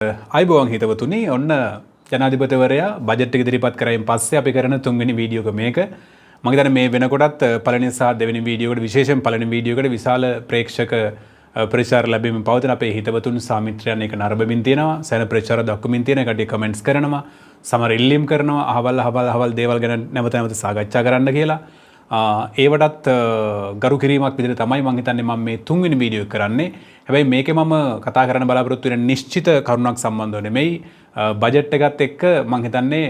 ආයුබෝවන් හිතවතුනි, ඔන්න ජනාධිපතිවරයා බජට් එක ඉදිරිපත් කරයින් පස්සේ අපි කරන තුන්වෙනි වීඩියෝ එක මේක. මම හිතන්නේ මේ වෙනකොටත් පළවෙනි සහ දෙවෙනි වීඩියෝ එකට, විශේෂයෙන් පළවෙනි වීඩියෝ එකට විශාල ප්‍රේක්ෂක ප්‍රචාර ලැබීම පවතින. අපේ හිතවතුන් සහ මිත්‍රයන් ඒක නරඹමින් තියෙනවා. සෑහෙන ප්‍රචාර දක්වමින් තියෙන කට්ටිය කමෙන්ට්ස් කරනවා. සමහර ඉල්ලීම් කරනවා අහවල් අහවල් අහවල් දේවල් ගැන නැවත නැවත සාකච්ඡා කරන්න කියලා. ඒවටත් ගරු කිරීමක් විදිහට තමයි මං හිතන්නේ මම මේ තුන්වෙනි වීඩියෝ එක කරන්නේ. හැබැයි මේකේ මම කතා කරන්න බලාපොරොත්තු වෙන නිශ්චිත කරුණක් සම්බන්ධව නෙමෙයි. බජට් එකත් එක්ක මං හිතන්නේ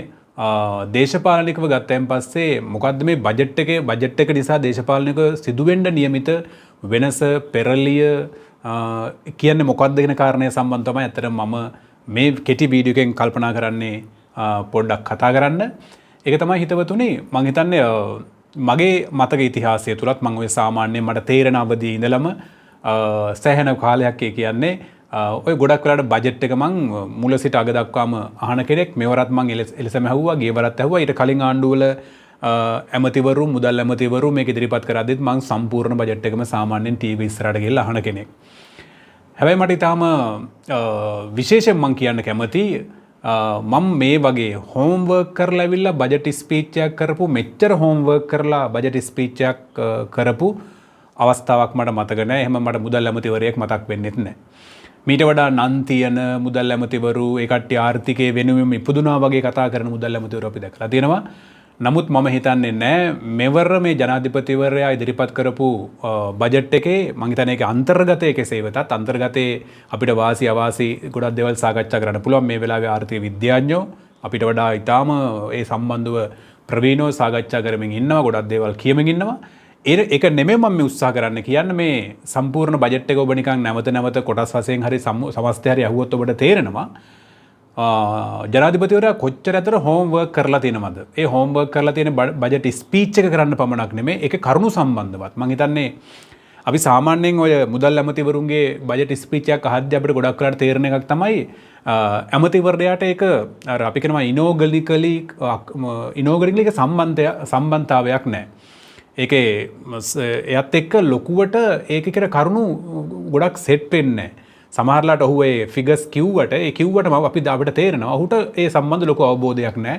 දේශපාලනිකව ගත්තයින් පස්සේ මොකද්ද මේ බජට් එකේ, බජට් එක නිසා දේශපාලනිකව සිදුවෙන්න නියමිත වෙනස, පෙරලිය කියන්නේ මොකද්ද කියන කාරණය සම්බන්ධ තමයි ඇත්තටම මම මේ කෙටි වීඩියෝ එකෙන් කල්පනා කරන්නේ පොඩ්ඩක් කතා කරන්න. ඒක තමයි හිතවතුනි, මං හිතන්නේ මගේ මතක ඉතිහාසය තුලත් මං ඔය සාමාන්‍යයෙන් මට තේරෙන අවදියේ ඉඳලම සෑහෙන කාලයක්, ඒ කියන්නේ ඔය ගොඩක් වෙලාවට බජට් එක මං මුල සිට අග දක්වාම අහන කෙනෙක්. මෙවරත් මං එලෙසම ඇහුවා, ගිය වරත් ඇහුවා. ඊට කලින් ආණ්ඩුවල ඇමතිවරු, මුදල් ඇමතිවරු මේක ඉදිරිපත් කරද්දිත් මං සම්පූර්ණ බජට් එකම සාමාන්‍යයෙන් ටීවී ඉස්සරහට ගිහලා අහන කෙනෙක්. හැබැයි මට ඉතාම විශේෂයෙන් මං කියන්න කැමති, මම මේ වගේ හෝම්වර්ක් කරලා ඇවිල්ලා බජට් ස්පීච් එකක් කරපු, මෙච්චර හෝම්වර්ක් කරලා බජට් ස්පීච් එකක් කරපු අවස්ථාවක් මට මතක නෑ. එහෙම මට මුදල් ඇමතිවරයෙක් මතක් වෙන්නෙත් නෑ. මීට වඩා නන් තියෙන මුදල් ඇමතිවරු, ඒ කට්ටිය ආර්ථිකය වෙනුවෙන් ඉපදුනා වගේ කතා කරන මුදල් ඇමතිවරු අපි දැකලා තියෙනවා. නමුත් මම හිතන්නේ නෑ මෙවර මේ ජනාධිපතිවරයා ඉදිරිපත් කරපු බජට් එකේ, මං හිතන්නේ ඒකේ අන්තර්ගතය කෙසේ වෙතත්, අන්තර්ගතයේ අපිට වාසි අවාසි ගොඩක් දේවල් සාකච්ඡා කරන්න පුළුවන්. මේ වෙලාවේ ආර්ථික විද්‍යාඥයෝ අපිට වඩා ඉතාම ඒ සම්බන්ධව ප්‍රවීණව සාකච්ඡා කරමින් ඉන්නවා, ගොඩක් දේවල් කියමින් ඉන්නවා. ඒක නෙමෙයි මම මේ උත්සාහ කරන්න කියන්න. මේ සම්පූර්ණ බජට් එක ඔබ නිකන් නැවත නැවත කොටස් වශයෙන් හරි සමස්තය හරි අහුවොත් ඔබට තේරෙනවා ජනාධිපතිවරයා කොච්චර අතර හෝම්වර්ක් කරලා තියෙනවද. ඒ හෝම්වර්ක් කරලා තියෙන බජට් ස්පීච් එක කරන්න පමණක් නෙමෙයි, ඒකේ කරුණු සම්බන්ධවත්. මං හිතන්නේ අපි සාමාන්‍යයෙන් ඔය මුදල් ඇමතිවරුන්ගේ බජට් ස්පීච් එකක් අහද්දී අපිට ගොඩක් වෙලාවට තේරෙන එකක් තමයි, ඇමතිවරයාට ඒක අර අපි කියනවා ඉනෝගනිකලි ඒක සම්බන්ධතාවයක් නෑ. ඒකේ එයත් එක්ක ලොකුවට ඒක කියන කරුණු ගොඩක් සෙට් වෙන්නේ නෑ. සමහරලාට ඔහු ඒ ෆිගර්ස් කිව්වට, ඒ කිව්වට මම අපිට තේරෙනවා ඔහුට ඒ සම්බන්ධ ලොකු අවබෝධයක් නෑ,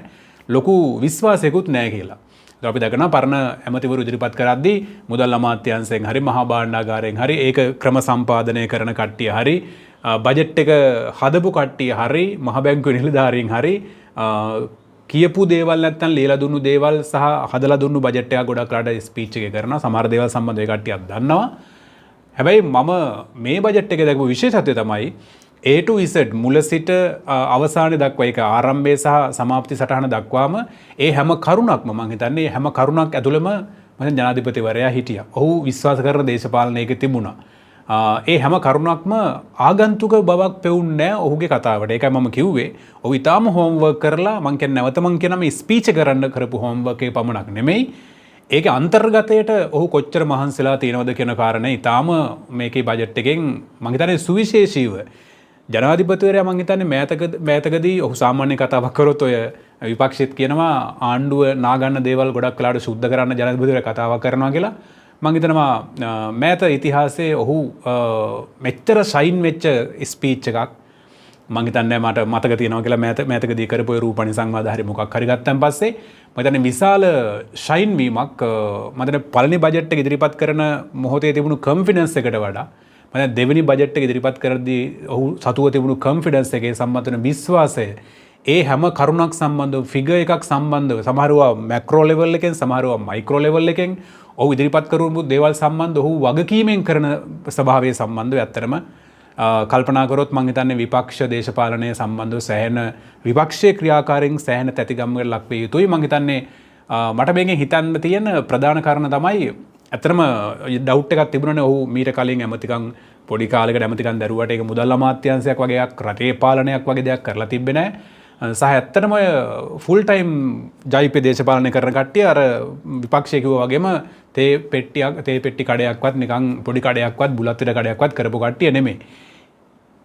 ලොකු විශ්වාසයකුත් නෑ කියලා. ඒත් අපි දකිනවා පරණ ඇමතිවරු ඉදිරිපත් කරද්දී මුදල් අමාත්‍යාංශයෙන් හරි මහා භාණ්ඩාගාරයෙන් හරි ඒක ක්‍රම සම්පාදනය කරන කට්ටිය හරි, බජට් එක හදපු කට්ටිය හරි, මහ බැංකුවේ නිලධාරීන් හරි කියපු දේවල් නැත්තම් ලියලා දුන්නු දේවල් සහ හදලා දුන්නු බජට් එක ගොඩක් වෙලාට ස්පීච් එකේ කරනවා. සමහර දේවල් සම්බන්ධව ඒ කට්ටියක් දන්නවා. හැබැයි මම මේ බජට් එකේ දැකපු විශේෂත්වය තමයි A to Z මුල සිට අවසානය දක්වා, ඒක ආරම්භය සහ සමාප්ති සටහන දක්වාම ඒ හැම කරුණක්ම, මං හිතන්නේ හැම කරුණක් ඇතුළෙම මං ජනාධිපතිවරයා හිටියා. ඔහු විශ්වාස කරන දේශපාලනයක තිබුණා. ඒ හැම කරුණක්ම ආගන්තුක බවක් පෙවුන්නේ නෑ ඔහුගේ කතාවට. ඒකයි මම කිව්වේ. ඔහු ඉතාම හෝම්වර්ක් කරලා, මං කියන්නේ නැවත මං කියන මේ ස්පීච් කරන්න කරපු හෝම්වර්ක් එක පමණක් නෙමෙයි. ඒක අන්තර්ගතයට ඔහු කොච්චර මහන්සිලා තියෙනවද කියන කාරණය ඉතාම මේකේ බජට් එකෙන් මං හිතන්නේ සුවිශේෂීව ජනාධිපතිවරයා, මං හිතන්නේ මෑතකදී ඔහු සාමාන්‍ය කතාවක් කරොත් ඔය විපක්ෂෙත් කියනවා ආණ්ඩුව නාගන්න දේවල් ගොඩක් වෙලාවට සුද්ධ කරන්න ජනාධිපතිවරයා කතාවක් කරනවා කියලා. මං හිතනවා මෑත ඉතිහාසයේ ඔහු මෙච්චර ෂයින් වෙච්ච ස්පීච් එකක් මං හිතන්නේ මට මතක තියෙනවා කියලා. මෑතකදී කරපු ඔය රූපණි සංවාද හරි මොකක් හරි ගත්තන් පස්සේ මං හිතන්නේ විශාල ෂයින් වීමක්, මං හිතන්නේ පළවෙනි බජට් එක ඉදිරිපත් කරන මොහොතේ තිබුණු කොන්ෆිඩන්ස් එකට වඩා මං හිතන්නේ දෙවෙනි බජට් එක ඉදිරිපත් කරද්දී ඔහු සතුව තිබුණු කොන්ෆිඩන්ස් එකේ සම්බන්ධ වෙන විශ්වාසය, ඒ හැම කරුණක් සම්බන්ධව, ෆිගර් එකක් සම්බන්ධව, සමහරවා මැක්‍රෝ ලෙවල් එකෙන්, සමහරවා මයික්‍රෝ ලෙවල් එකෙන් ඔහු ඉදිරිපත් කරපු දේවල් සම්බන්ධව ඔහු වගකීමෙන් කරන ස්වභාවය සම්බන්ධව ඇත්තටම කල්පනා කරොත් මං හිතන්නේ විපක්ෂ දේශපාලනය සම්බන්ධව සෑහෙන විපක්ෂයේ ක්‍රියාකාරීන් සෑහෙන තැතිගම්මකට ලක් විය යුතුයි. මං හිතන්නේ මට මේකෙන් හිතන්න තියෙන ප්‍රධාන කාරණා තමයි, ඇත්තටම ඩවුට් එකක් තිබුණානේ ඔහු මීට කලින් ඇමතිකම්, පොඩි කාලෙකට ඇමතිකම් දැරුවට ඒක මුදල් අමාත්‍යාංශයක් වගේ එකක්, රටේ පාලනයක් වගේ දෙයක් කරලා තිබ්බේ නෑ. සහ ඇත්තටම ඔය ෆුල් ටයිම් ජයිපේ දේශපාලනය කරන කට්ටිය අර විපක්ෂය කිව්වා වගේම තේ පෙට්ටියක්, තේ පෙට්ටි කඩයක්වත්, නිකන් පොඩි කඩයක්වත්, බුලත් විට කඩයක්වත් කරපු කට්ටිය නෙමෙයි.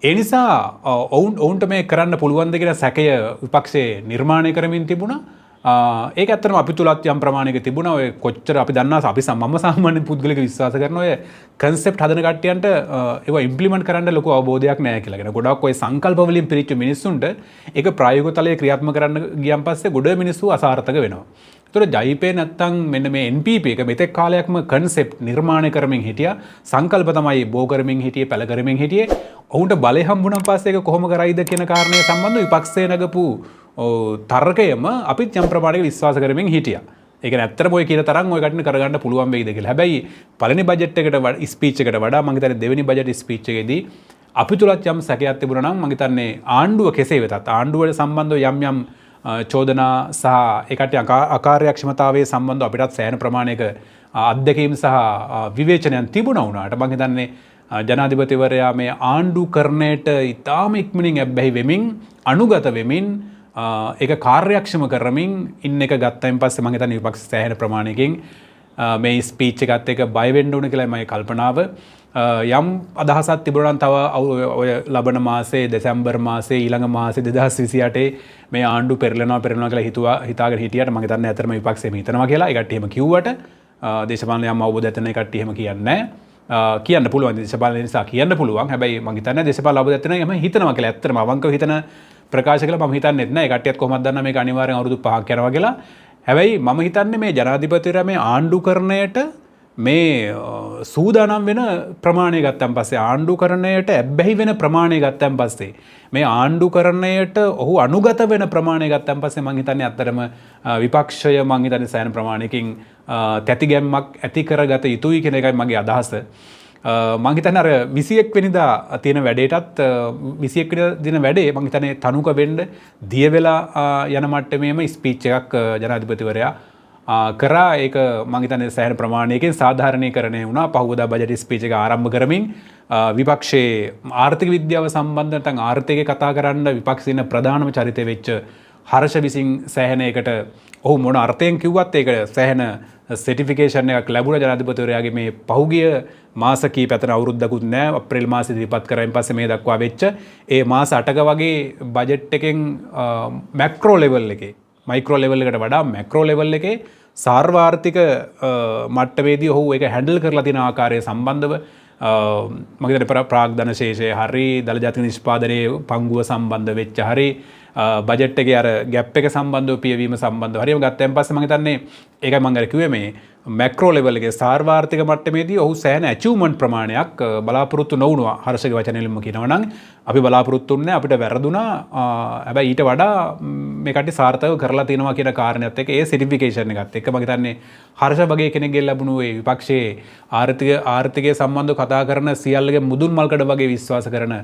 ඒ නිසා ඔවුන්ට මේ කරන්න පුළුවන්ද කියලා සැකය විපක්ෂයේ නිර්මාණය කරමින් තිබුණා. ඒක ඇත්තටම අපි තුලත් යම් ප්‍රමාණයක තිබුණා. ඔය කොච්චර අපි දන්නා, අපි මම සාමාන්‍ය පුද්ගලික විශ්වාස කරන ඔය කන්සෙප්ට් හදන කට්ටියන්ට ඒවා ඉම්ප්ලිමන්ට් කරන්න ලොකු අවබෝධයක් නැහැ කියලා. කියන ගොඩක් ඔය සංකල්ප වලින් පිරිච්ච මිනිස්සුන්ට ඒක ප්‍රායෝගික තලයේ ක්‍රියාත්මක කරන්න ගියන් පස්සේ ගොඩ මිනිස්සු අසාර්ථක වෙනවා. ඒතර ජයිපේ නැත්තම් මෙන්න මේ NPP එක මෙතෙක් කාලයක්ම කන්සෙප්ට් නිර්මාණය කරමින් හිටියා. සංකල්ප තමයි බෝ කරමින් හිටියේ, පැල කරමින් හිටියේ. ඔවුන්ට බලය හම්බුනන් පස්සේ ඒක කොහොම කරයිද කියන කාරණය සම්බන්ධව විපක්ෂය නගපු තර්කයම අපිත් යම් ප්‍රමාණයක විශ්වාස කරමින් හිටියා. ඒ කියන්නේ ඇත්තටම ඔය කියන තරම් ඔය කටින් කරගන්න පුළුවන් වෙයිද කියලා. හැබැයි පළවෙනි බජට් එකට ස්පීච් එකට වඩා මං හිතන්නේ දෙවෙනි බජට් ස්පීච් එකේදී අපි තුලත් යම් සැකයක් තිබුණා නම්, මං හිතන්නේ ආණ්ඩුව කෙසේ වෙතත් ආණ්ඩුවට සම්බන්ධව යම් යම් චෝදනා සහ ඒ කට්ටිය අකාර්යක්ෂමතාවයේ සම්බන්ධව අපිටත් සෑහෙන ප්‍රමාණයක අත්දැකීම් සහ විවේචනයන් තිබුණා වුණාට, මං හිතන්නේ ජනාධිපතිවරයා මේ ආණ්ඩුකරණයට ඉතාම ඉක්මනින් ඇබ්බැහි වෙමින්, අනුගත වෙමින්, ඒක කාර්යක්ෂම කරමින් ඉන්න එක ගත්තයින් පස්සේ මං හිතන්නේ විපක්ෂ සෑහෙන ප්‍රමාණයකින් මේ ස්පීච් එකත් එක්ක බය වෙන්න ඕන කියලා මගේ කල්පනාව. යම් අදහසක් තිබුණා නම් තව ඔය ලබන මාසේ, දෙසැම්බර් මාසේ, ඊළඟ මාසේ 2028 මේ ආණ්ඩු පෙරලෙනවා පෙරලෙනවා කියලා හිතුවා, හිතාගෙන හිටියට මං හිතන්නේ ඇත්තටම විපක්ෂය එහෙම හිතනවා කියලා. ඒ කට්ටිය එහෙම කිව්වට දේශපාලන යම් අවබෝධයක් තියෙන කට්ටිය එහෙම කියන්නේ නැහැ. කියන්න පුළුවන්, දේශපාලන නිසා කියන්න පුළුවන්. හැබැයි මං හිතන්නේ දේශපාලන අවබෝධයක් තියෙන එහෙම හිතනවා කියලා. ඇත්තටම අවංකව හිතන ප්‍රකාශ කළා මම හිතන්නේත් නෑ. ඒ කට්ටියත් කොහොමද දන්නා මේක අනිවාර්යෙන් අවුරුදු 5ක් යනවා කියලා. හැබැයි මම හිතන්නේ මේ ජනාධිපතිවරයා මේ ආණ්ඩුකරණයට මේ සූදානම් වෙන ප්‍රමාණය ගත්තන් පස්සේ, ආණ්ඩුකරණයට ඇබ්බැහි වෙන ප්‍රමාණය ගත්තන් පස්සේ, මේ ආණ්ඩුකරණයට ඔහු අනුගත වෙන ප්‍රමාණය ගත්තන් පස්සේ, මං හිතන්නේ ඇත්තටම විපක්ෂය මං හිතන්නේ සෑහෙන ප්‍රමාණයකින් තැතිගැම්මක් ඇති කරගත යුතුයි කියන එකයි මගේ අදහස. මං හිතන්නේ අර 21 වෙනිදා තියෙන වැඩේටත්, 21 වෙනිදා දින වැඩේ මං හිතන්නේ තනුක වෙන්න දිය වෙලා යන මට්ටමේම ස්පීච් එකක් ජනාධිපතිවරයා කරා. ඒක මං හිතන්නේ සෑහෙන ප්‍රමාණයකින් සාධාරණීකරණය වුණා. පහුවදා බජට් ස්පීච් එක ආරම්භ කරමින් විපක්ෂයේ ආර්ථික විද්‍යාව සම්බන්ධ නැත්නම් ආර්ථිකය කතා කරන්න විපක්ෂයේ ඉන්න ප්‍රධානම චරිතය වෙච්ච හර්ෂ විසින් සෑහෙන එකට ඔහු මොන අර්ථයෙන් කිව්වත් ඒක සෑහෙන සර්ටිෆිකේෂන් එකක් ලැබුණා ජනාධිපතිවරයාගේ මේ පහුගිය මාස කීප අතර. අවුරුද්දකුත් නෑ, අප්‍රේල් මාසෙ ඉදිරිපත් කරායින් පස්සේ මේ දක්වා වෙච්ච ඒ මාස 8ක වගේ බජට් එකෙන් මැක්‍රෝ ලෙවල් එකේ, මයික්‍රෝ ලෙවල් එකට වඩා මැක්‍රෝ ලෙවල් එකේ සාර්වාර්ථික මට්ටමේදී ඔහු ඒක හැන්ඩල් කරලා තියෙන ආකාරය සම්බන්ධව, මම හිතන්නේ ප්‍රාග්ධන ශේෂය හරි, දළ ජාතික නිෂ්පාදනයේ පංගුව සම්බන්ධ වෙච්ච හරි, බජට් එකේ අර ගැප් එක සම්බන්ධව පියවීම සම්බන්ධව හරි ගත්තයින් පස්සේ, මම හිතන්නේ ඒකයි මම අර කිව්වේ, මේ මැක්‍රෝ ලෙවල් එකේ සාර්වාර්ථික මට්ටමේදී ඔහු සෑහෙන ඇචීව්මන්ට් ප්‍රමාණයක් බලාපොරොත්තු නොවුණා. හර්ෂගේ වචන වලින්ම කියනවා නම් අපි බලාපොරොත්තු වුණේ අපිට වැරදුනා, හැබැයි ඊට වඩා මේ කට්ටිය සාර්ථකව කරලා තියෙනවා කියන කාරණයත් එක්ක, ඒ සර්ටිෆිකේෂන් එකත් එක්ක, මම හිතන්නේ හර්ෂ වගේ කෙනෙක්ගෙන් ලැබුණු ඒ විපක්ෂයේ ආර්ථිකය සම්බන්ධව කතා කරන සියල්ලගේ මුදුන් මල්කඩ වගේ විශ්වාස කරන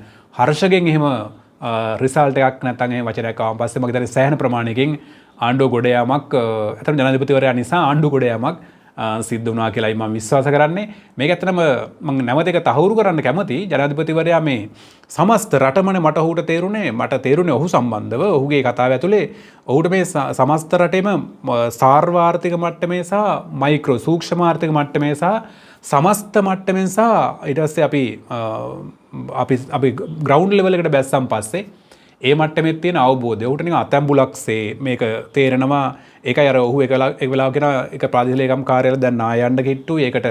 හර්ෂගෙන් එහෙම රිසල්ට් එකක් නැත්නම් එහෙම වචනයක් ආවන් පස්සේ, මම හිතන්නේ සෑහෙන ප්‍රමාණයකින් ආණ්ඩුව ගොඩ යාමක්, ඇත්තටම ජනාධිපතිවරයා නිසා ආණ්ඩුව ගොඩ යාමක් සිද්ධ වුණා කියලායි මම විශ්වාස කරන්නේ. මේක ඇත්තටම මම නැවත එක තහවුරු කරන්න කැමති. ජනාධිපතිවරයා මේ සමස්ත රටමනේ මට ඔහුට තේරුනේ, මට තේරුනේ ඔහු සම්බන්ධව ඔහුගේ කතාව ඇතුලේ ඔහුට මේ සමස්ත රටේම සාර්වාර්ථික මට්ටමේ සහ මයික්‍රෝ සූක්ෂම ආර්ථික මට්ටමේ සහ සමස්ත මට්ටමෙන් සහ ඊට පස්සේ අපි අපි අපි ග්‍රවුන්ඩ් ලෙවල් එකට බැස්සන් පස්සේ ඒ මට්ටමේ තියෙන අවබෝධය ඔහුට නිකන් අතැඹුලක්සේ මේක තේරෙනවා. ඒකයි අර ඔහු එක එක වෙලාවක කියන එක ප්‍රාදේශීය ලේකම් කාර්යාලය දැන් නාය යන්න කිට්ටුයි, ඒකට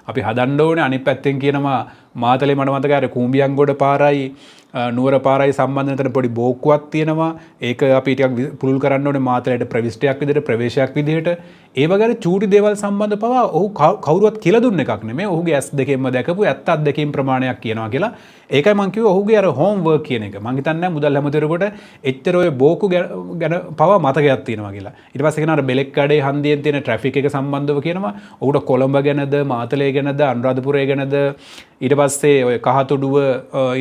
අපි හදන්න ඕනේ. අනිත් පැත්තෙන් කියනවා මාතලේ මට මතකයි අර කූඹියන්ගොඩ පාරයි නුවර පාරයි සම්බන්ධ වෙන තැන පොඩි බෝක්කුවක් තියෙනවා, ඒක අපි ටිකක් පුළුල් කරන්න ඕනේ මාතලයට ප්‍රවිෂ්ටයක් විදිහට, ප්‍රවේශයක් විදිහට. ඒ වගේ අර චූටි දේවල් සම්බන්ධ පවා ඔහු කවුරුවත් කියලා දුන්න එකක් නෙමෙයි, ඔහුගේ ඇස් දෙකෙන්ම දැකපු ඇත්ත අත්දැකීම් ප්‍රමාණයක් කියනවා කියලා. ඒකයි මං කිව්වේ ඔහුගේ අර හෝම් වර්ක් කියන එක. මං හිතන්නේ නැහැ මුදල් ඇමතිවරයෙකුට එච්චර ඔය බෝක්කු ගැන පවා මතකයක් තියෙනවා කියලා. ඊට පස්සේ කියනවා අර බෙලෙක් කඩේ හන්දියෙන් තියෙන ට්‍රැෆික් එක සම්බන්ධව කියනවා. ඔහුට කොළඹ ගැනද, මාතලේ ගැනද, අනුරාධපුරය ගැනද, ඊට පස්සේ ඔය කහතුඩුව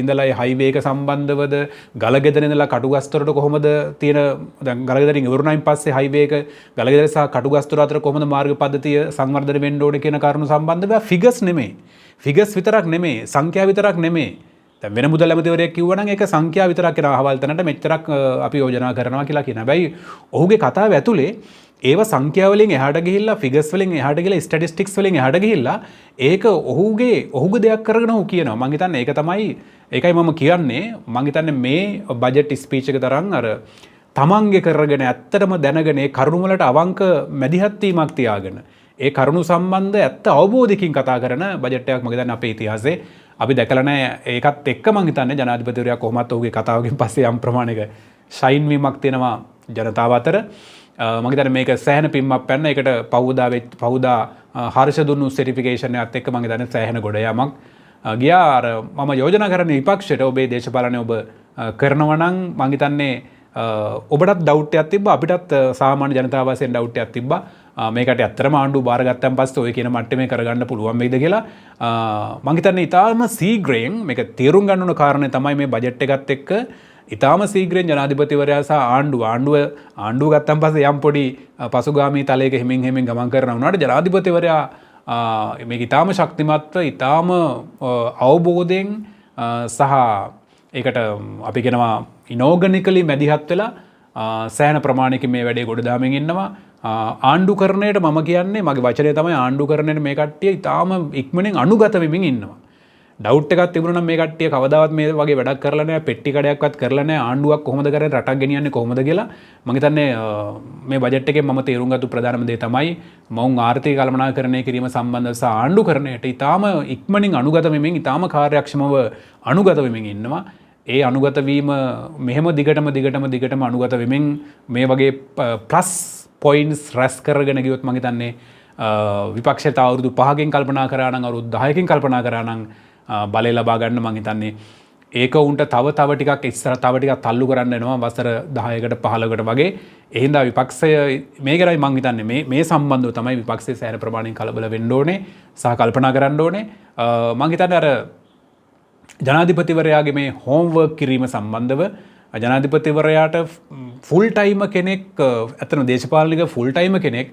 ඉඳලා ඒ හයිවේ එක සම්බන්ධවද, ගලගෙදර ඉඳලා කටුගස්තොරට කොහොමද තියෙන, දැන් ගලගෙදරින් ඉවරුණායින් පස්සේ හයිවේ එක ගලගෙදර සහ කටුගස්තොර අතර කොහොමද මාර්ග පද්ධතිය සංවර්ධනය වෙන්න ඕනේ කියන කරුණු සම්බන්ධව ෆිගර්ස් නෙමෙයි. ෆිගර්ස් විතරක් නෙමෙයි, සංඛ්‍යා විතරක් නෙමෙයි. දැන් වෙන මුදල් ඇමතිවරයෙක් කිව්වනම් ඒක සංඛ්‍යා විතරක් කියන අහවල් තැනට මෙච්චරක් අපි යෝජනා කරනවා කියලා කියන. හැබැයි ඔහුගේ කතාව ඇතුලේ ඒව සංඛ්‍යා වලින් එහාට ගිහිල්ලා, ෆිගර්ස් වලින් එහාට ගිහිල්ලා, ස්ටැටිස්ටික්ස් වලින් එහාට ගිහිල්ලා ඒක ඔහුගේ දෙයක් කරගෙන ඔහු කියනවා. මං හිතන්නේ ඒක තමයි, ඒකයි මම කියන්නේ, මං හිතන්නේ මේ බජට් ස්පීච් එක තරම් අර තමන්ගේ කරගෙන ඇත්තටම දැනගෙන ඒ කරුණු වලට අවංක මැදිහත් වීමක් තියාගෙන ඒ කරුණු සම්බන්ධ ඇත්ත අවබෝධයකින් කතා කරන බජට් එකක් මගේ දැන් අපේ ඉතිහාසයේ අපි දැකලා නැහැ. ඒකත් එක්ක මං හිතන්නේ ජනාධිපතිවරයා කොහොමත් ඔහුගේ කතාවකින් පස්සේ යම් ප්‍රමාණයක ෂයින් වීමක් තියෙනවා ජනතාව අතර. මං හිතන්නේ මේක සෑහෙන පිම්මක් පැන්න. ඒකට පහුදා හර්ෂ දුන්නු සර්ටිෆිකේෂන් එකත් එක්ක මං හිතන්නේ සෑහෙන ගොඩ යාමක් ගියා. අර මම යෝජනා කරන්නේ විපක්ෂයට, ඔබේ දේශපාලනය ඔබ කරනවා නම් මං හිතන්නේ ඔබටත් ඩවුට් එකක් තිබ්බා, අපිටත් සාමාන්‍ය ජනතාව වශයෙන් ඩවුට් එකක් තිබ්බා, මේකට ඇත්තටම ආණ්ඩුව බාරගත්තන් පස්සේ ඔය කියන මට්ටමේ කරගන්න පුළුවන් වෙයිද කියලා. මං හිතන්නේ ඉතාලම සීඝ්‍රයෙන් මේක තේරුම් ගන්න ඕන කාරණේ තමයි මේ බජට් එකත් එක්ක ඉතාම සීඝ්‍රයෙන් ජනාධිපතිවරයා සහ ආණ්ඩුව ගත්තන් පස්සේ යම් පොඩි පසුගාමී තලයක හිමින් හිමින් ගමන් කරන වුණාට ජනාධිපතිවරයා මේක ඉතාම ශක්තිමත්ව, ඉතාම අවබෝධයෙන් සහ ඒකට අපි කියනවා ඉනෝගනිකලි මැදිහත් වෙලා සෑහෙන ප්‍රමාණයකින් මේ වැඩේ ගොඩ දාමින් ඉන්නවා. ආණ්ඩුකරණයට මම කියන්නේ, මගේ වචනය තමයි ආණ්ඩුකරණයට මේ කට්ටිය ඉතාම ඉක්මනින් අනුගත වෙමින් ඉන්නවා. ඩවුට් එකක් තිබුණා නම් මේ කට්ටිය කවදාවත් මේ වගේ වැඩක් කරලා නෑ, පෙට්ටි කඩයක්වත් කරලා නෑ, ආණ්ඩුවක් කොහොමද කරන්නේ, රටක් ගෙනියන්නේ කොහොමද කියලා. මං හිතන්නේ මේ බජට් එකෙන් මම තේරුම් ගත්තු ප්‍රධානම දේ තමයි මොවුන් ආර්ථික කළමනාකරණය කිරීම සම්බන්ධව සහ ආණ්ඩුකරණයට ඉතාම ඉක්මනින් අනුගත වෙමින්, ඉතාම කාර්යක්ෂමව අනුගත වෙමින් ඉන්නවා. ඒ අනුගත වීම මෙහෙම දිගටම දිගටම දිගටම අනුගත වෙමින් මේ වගේ ප්ලස් පොයින්ට්ස් රැස් කරගෙන ගියොත් මං හිතන්නේ විපක්ෂයට අවුරුදු 5කින් කල්පනා කරා නම්, අවුරුදු 10කින් කල්පනා කරා නම් බලය ලබා ගන්න මං හිතන්නේ ඒක උන්ට තව තව ටිකක් ඉස්සර තව ටිකක් තල්ලු කරන්න එනවා වසර 10කට 15කට වගේ. ඒ හින්දා විපක්ෂය මේ ගැනයි මං හිතන්නේ මේ සම්බන්ධව තමයි විපක්ෂය සෑහෙන ප්‍රමාණයෙන් කලබල වෙන්න ඕනේ සහ කල්පනා කරන්න ඕනේ. මං හිතන්නේ අර ජනාධිපතිවරයාගේ මේ හෝම්වර්ක් කිරීම සම්බන්ධව ජනාධිපතිවරයාට ෆුල් ටයිම කෙනෙක්, ඇත්තටම දේශපාලනික ෆුල් ටයිම කෙනෙක්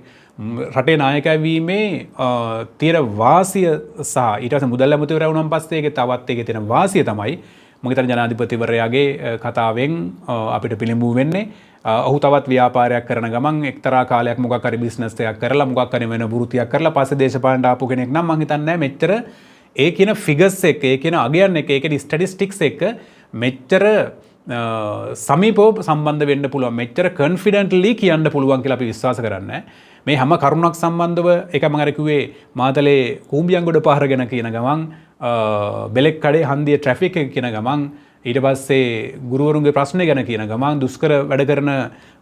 රටේ නායකයා වීමේ තියෙන වාසිය සහ ඊට පස්සේ මුදල් ඇමතිවරයා වුණාන් පස්සේ ඒකේ තවත් ඒකේ තියෙන වාසිය තමයි මම හිතන්නේ ජනාධිපතිවරයාගේ කතාවෙන් අපිට පිළිඹු වෙන්නේ. ඔහු තවත් ව්‍යාපාරයක් කරන ගමන් එක්තරා කාලයක් මොකක් හරි බිස්නස් එකක් කරලා මොකක් හරි වෙන වෘත්තියක් කරලා පස්සේ දේශපාලනට ආපු කෙනෙක් නම් මං හිතන්නේ නෑ මෙච්චර ඒ කියන ෆිගර්ස් එක්ක, ඒ කියන අගයන් එක්ක, ඒ කියන ස්ටැටිස්ටික්ස් එක්ක මෙච්චර සමීපව සම්බන්ධ වෙන්න පුළුවන්, මෙච්චර කන්ෆිඩන්ට්ලි කියන්න පුළුවන් කියලා අපි විශ්වාස කරන්නේ. මේ හැම කරුණක් සම්බන්ධව ඒක මම අර කිව්වේ මාතලේ කූඹියන්ගොඩ පාර ගැන කියන ගමන්, බෙලෙක් කඩේ හන්දිය ට්‍රැෆික් එක කියන ගමන්, ඊට පස්සේ ගුරුවරුන්ගේ ප්‍රශ්න ගැන කියන ගමන්, දුෂ්කර වැඩ කරන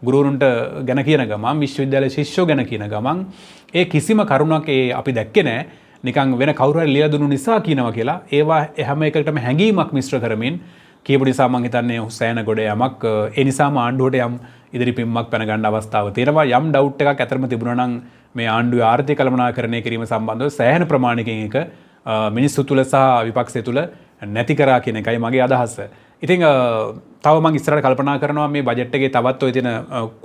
ගුරුවරුන්ට ගැන කියන ගමන්, විශ්වවිද්‍යාල ශිෂ්‍යෝ ගැන කියන ගමන්, ඒ කිසිම කරුණක් ඒ අපි දැක්කේ නෑ. නිකන් වෙන කවුරු හරි ලියලා දුන්නු නිසා කියනවා කියලා. ඒවා හැම එකකටම හැඟීමක් මිශ්‍ර කරමින් කියපු නිසා මං හිතන්නේ සෑහෙන ගොඩ යමක්. ඒ නිසාම ආණ්ඩුවට යම් ඉදිරි පිම්මක් පැන ගන්න අවස්ථාව තියෙනවා. යම් ඩවුට් එකක් ඇතරම තිබුණා නම් මේ ආණ්ඩුවේ ආර්ථික කළමනාකරණය කිරීම සම්බන්ධව සෑහෙන ප්‍රමාණයකින් ඒක මිනිස්සු තුල සහ විපක්ෂය තුල නැති කරා කියන එකයි මගේ අදහස. ඉතින් තව මං ඉස්සරහට කල්පනා කරනවා මේ බජට් එකේ තවත් ඔය තියෙන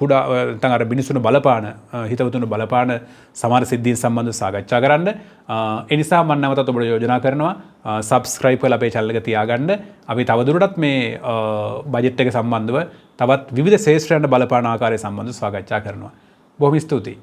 කුඩා නැත්නම් අර මිනිසුන් බලපාන, හිතවතුන් බලපාන සමහර සිද්ධීන් සම්බන්ධව සාකච්ඡා කරන්න. ඒ නිසා මං නැවතත් ඔබට යෝජනා කරනවා සබ්ස්ක්‍රයිබ් කරලා අපේ චැනල් එක තියාගන්න. අපි තවදුරටත් මේ බජට් එක සම්බන්ධව තවත් විවිධ ක්ෂේත්‍රයන්ට බලපාන ආකාරය සම්බන්ධව සාකච්ඡා කරනවා. බොහොම ස්තුතියි.